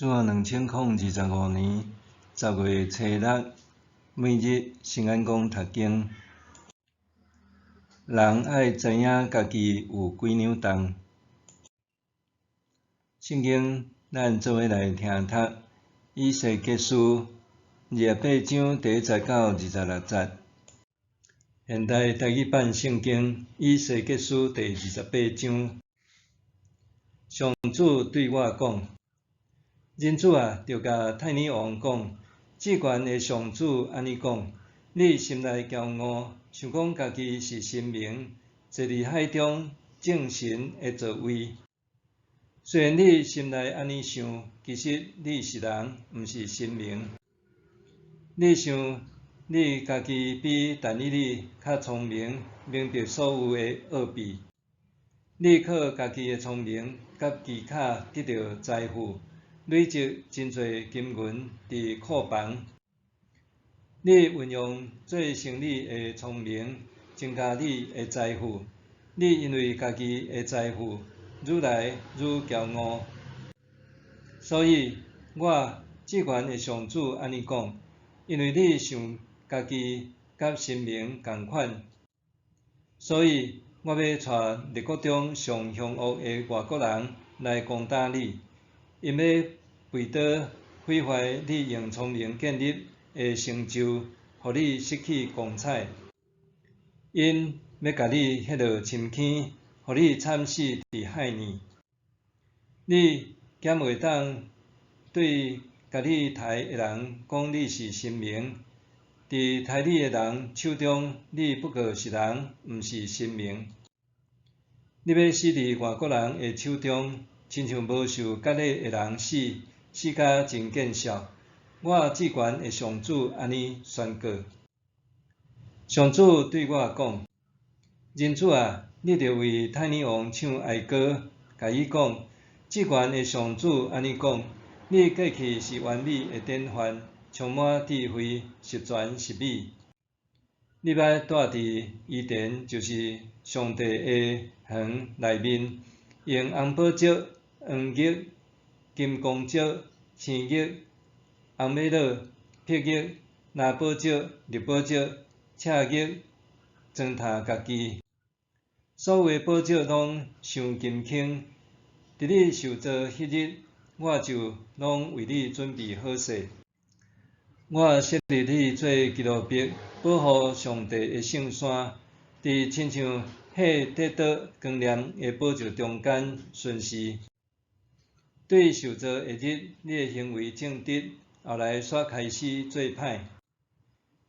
主後2025年10月初六，每日聖安講讀經。人愛知影家己有幾兩重。聖經咱做伙來聽讀，以西結書28章第1節到26節。現代台語版聖經以西結書第二十八章，上主對我講：人子啊，著共泰爾王講，至懸的上主按呢講：你心內驕傲，想講家己是神明，坐佇海中眾神的座位。雖然你心內按呢想，其實你是人，毋是神明。你想你家己比但以理較聰明，明白所有的奧秘。你靠家己的聰明佮技巧得著財富，累積真濟金銀佇庫房。你運用做生理的聰明，增加你的財富。你因為家己的財富，愈來愈驕傲。所以，我至懸的上主按呢講：因為你想家己佮神明仝款，所以我欲帶列國中上兇惡的外國人來攻打你，𪜶欲拔刀毀壞你用聰明建立的成就，予你失去光彩。𪜶欲共你彼落深坑，予你慘死佇海裡。你敢會當對共你刣的人講你是神明？佇刣你的人手中，你不過是人，毋是神明。你欲死佇外國人的手中，親像無受割禮的人死，死甲真見笑。我至懸的上主按呢宣告。上主對我講：人子啊，你著為泰爾王唱哀歌，共伊講：至懸的上主按呢講，你過去是完美的典範，充滿智慧，十全十美。你捌蹛佇伊甸，就是上帝的園內面，用紅寶石、黃玉、金剛石、青玉、紅瑪瑙、碧玉、藍寶石、綠寶石、赤玉裝呾家己。所有的寶石攏傷金輕。佇你受造彼日，我就攏為你準備好勢。我設立你做基路伯，保護上帝的聖山，佇親像火短刀光亮的寶石中間巡視。對受造的日，你的行為正直，後來煞開始做歹。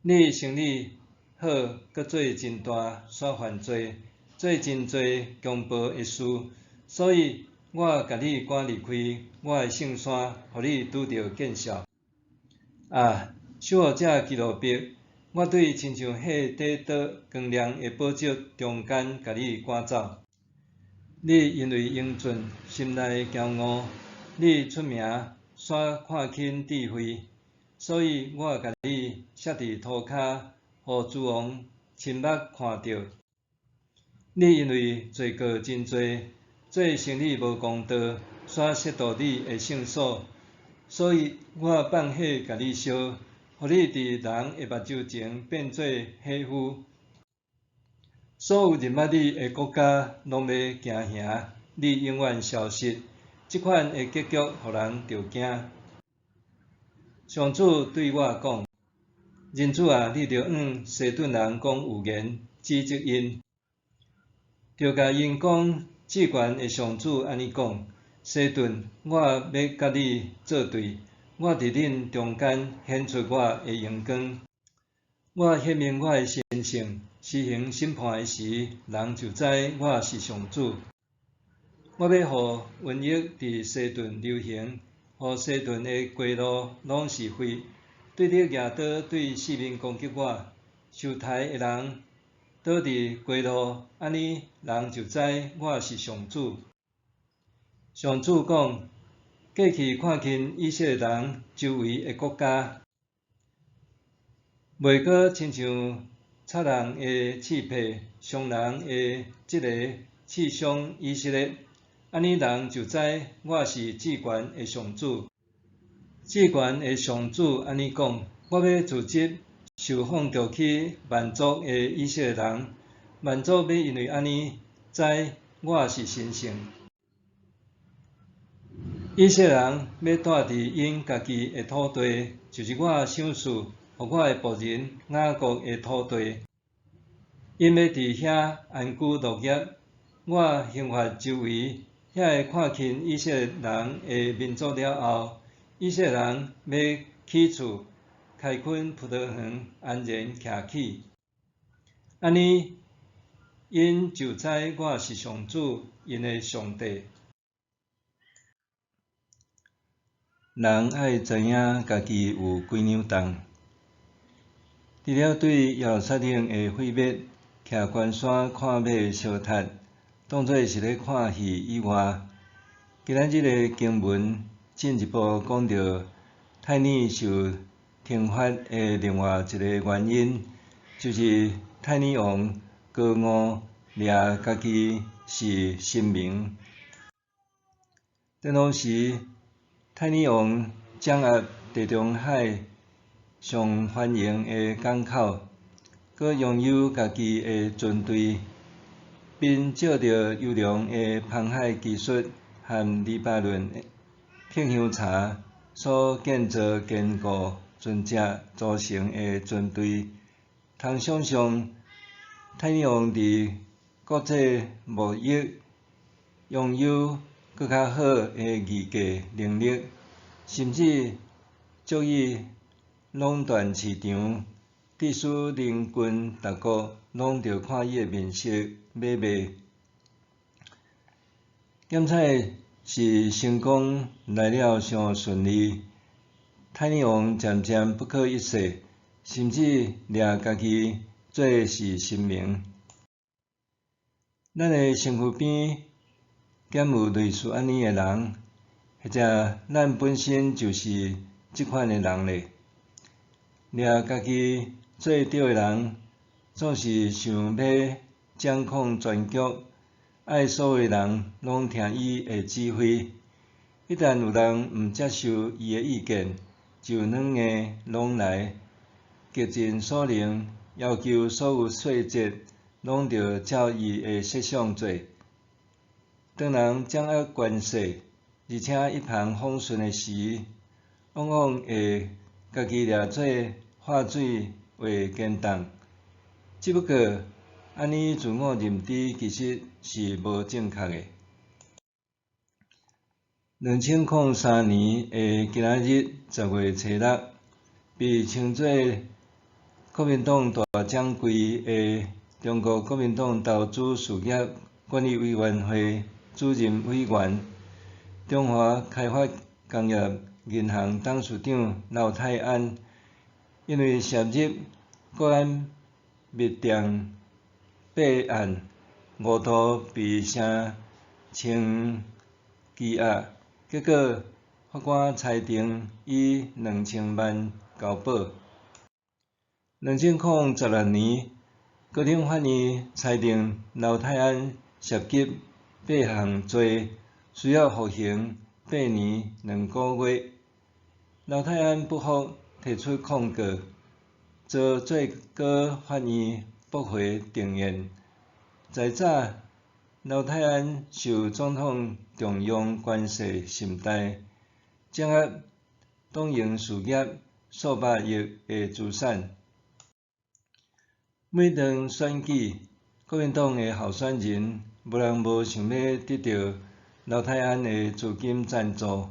你生理好，閣做真大，煞犯罪，做真濟強暴的事，所以我共你趕離開我的聖山，予你拄著見笑。啊，守護者基路伯，我對親像火短刀光亮的寶石中間，共你趕走。你因為英俊，心內驕傲，你出名，煞看輕智慧，所以我共你摔佇塗跤，予諸王親目看著。你因為罪過真濟，做生理無公道，煞褻瀆你的聖所，所以我放火共你燒，予你佇人的目睭前變做火夫。所有認捌你的國家攏欲驚嚇，你永遠消失。這款的結局，予人著驚。上主對我講：人子啊，你著向西頓人講預言，指責𪜶，著共𪜶講，至懸的上主按呢講：西頓，我欲佮你作對，我佇恁中間顯出我的榮光。我顯明我的神聖，施行審判的時，人就知我是上主。我欲予瘟疫佇西頓流行，予西頓的街路攏是血。對敵舉刀對四面攻擊我，受刣的人倒佇街路，按呢人就知我是上主。上主講：過去看輕以色列人周圍的國家，袂閣親像賊人的刺皮，傷人的這个刺傷以色列，按呢人就知我是至懸的上主。至懸的上主按呢講：我欲組織受放逐去萬族的以色列人，萬族欲因為按呢知我是神聖。以色列人欲住佇𪜶家己的土地，就是我賞賜予我的僕人雅各的土地。𪜶欲佇遐安居樂業。我刑罰周圍遐个看輕以色列人的民族了後，以色列人欲起厝開墾葡萄園，安然徛起。按呢，𪜶就知我是上主，𪜶的上帝。人愛知影家己有幾兩重。除了對耶路撒冷的毀滅、徛懸山看馬相踢，當做是咧看戲以外，今仔日的經文進一步講到泰爾受懲罰的另外一个原因，就是泰爾王高傲，掠家己是神明。當時，泰爾王掌握地中海上繁榮的港口，閣擁有家己的船隊，憑藉著優良的航海技術和黎巴嫩克香柴所建造堅固船隻組成的船隊，通想像泰爾王佇國際貿易擁有閣較好的議價能力，甚至足以壟斷市場，致使鄰近大國攏著看伊的面色買賣。減彩是成功來了傷順利，泰爾王漸漸不可一世，甚至掠家己做是神明。咱的身軀邊敢有類似按呢的人，或者咱本身就是這款的人咧？掠家己做對的人，總是想欲掌控全局，愛所有人攏聽伊的指揮。一旦有人毋接受伊的意見，就軟硬攏來，竭盡所能要求所有細節攏著照伊的設想做。當人掌握權勢，而且一帆風順的時，往往會家己掠做畫水畫肩擔。只不過，按呢自我認知其實是無正確的。2003年的今仔日10月初6，被稱做國民黨大掌櫃的中國國民黨投資事業管理委員會主任委員、中華開發工業銀行董事長劉泰安，因為涉入國安密電弊案，誤途被聲稱羈押，結果法官裁定以2000萬交保。2016年，高等法院裁定劉泰安涉及八項罪，需要服刑8年2個月。劉泰安不服，提出抗告，遭最高法院駁回定讞。在早，劉泰安受總統重用，權勢甚大，掌握黨營事業數百億的資產。每當選舉，國民黨的候選人無人無想欲得著劉泰安的資金贊助，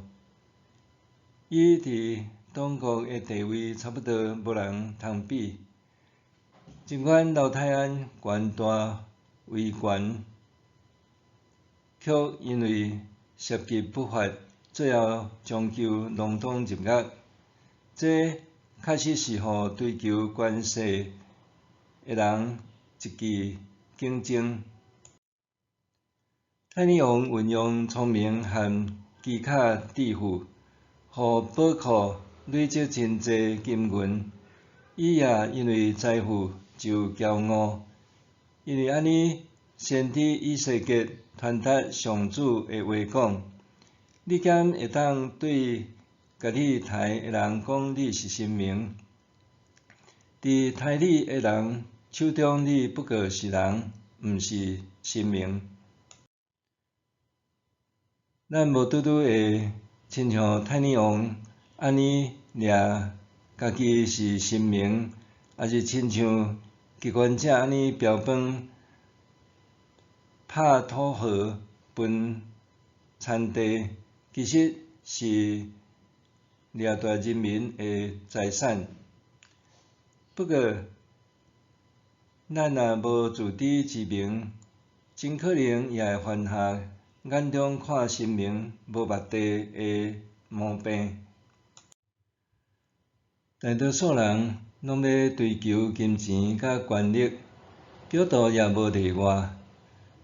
伊佇黨國的地位差不多無人通比。儘管劉泰安權大威懸，卻因為涉及不法，最後終究鋃鐺入獄。這確實是予追求權勢的人一記警鐘。泰爾王運用聰明和機巧致富，予寶庫累積真濟金銀。伊也因為財富就驕傲，因為按呢，先知以西結傳達上主的話講：你敢會當對共你刣的人講你是神明，佇刣你的人手中你不過是人，毋是神明。咱無拄拄會親像刣奶王按呢掠家己是神明，抑是親像極權者按呢標榜拍土豪分田地，其實是掠奪人民的財產。不過，咱若無自知之明，真可能也會犯下眼中看神明無目地的毛病。大多數人攏欲追求金錢佮權力，基督徒也無例外。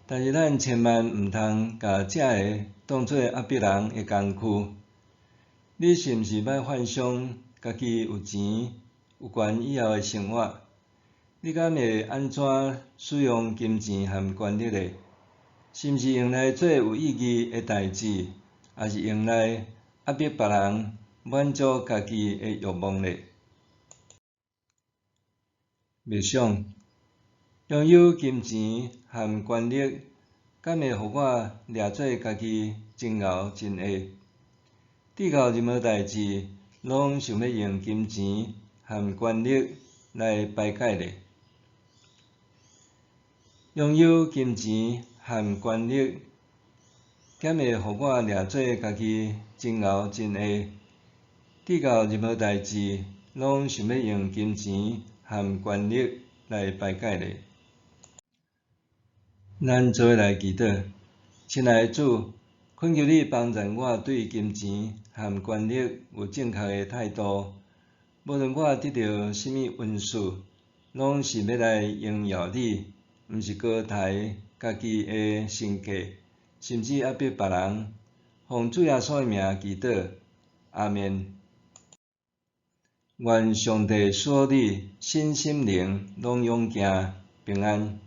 但是咱千萬毋通共這个當做壓迫人的工具。你是毋是捌幻想家己有錢有權以後的生活？你敢會按怎使用金錢和權力呢？是毋是用來做有意義的代誌，抑是用來壓迫別人，滿足家己的欲望呢？默想，擁有金錢和權力，敢會予我掠做家己真𠢕真會？至到任何代誌，攏想欲用金錢和權力來排解咧。擁有金錢和權力，敢會予我掠做家己真𠢕真會？至到任何代誌，攏想欲用金錢和權力來排解咧。咱做伙來祈禱，親愛的主，懇求你幫助我對金錢和權力有正確的態度。無論我得著啥物恩賜，攏是欲來榮耀你，毋是高抬家己的身價，甚至壓迫別人。奉主耶穌的名祈禱，阿們。願上帝賜予你身心靈攏勇健平安。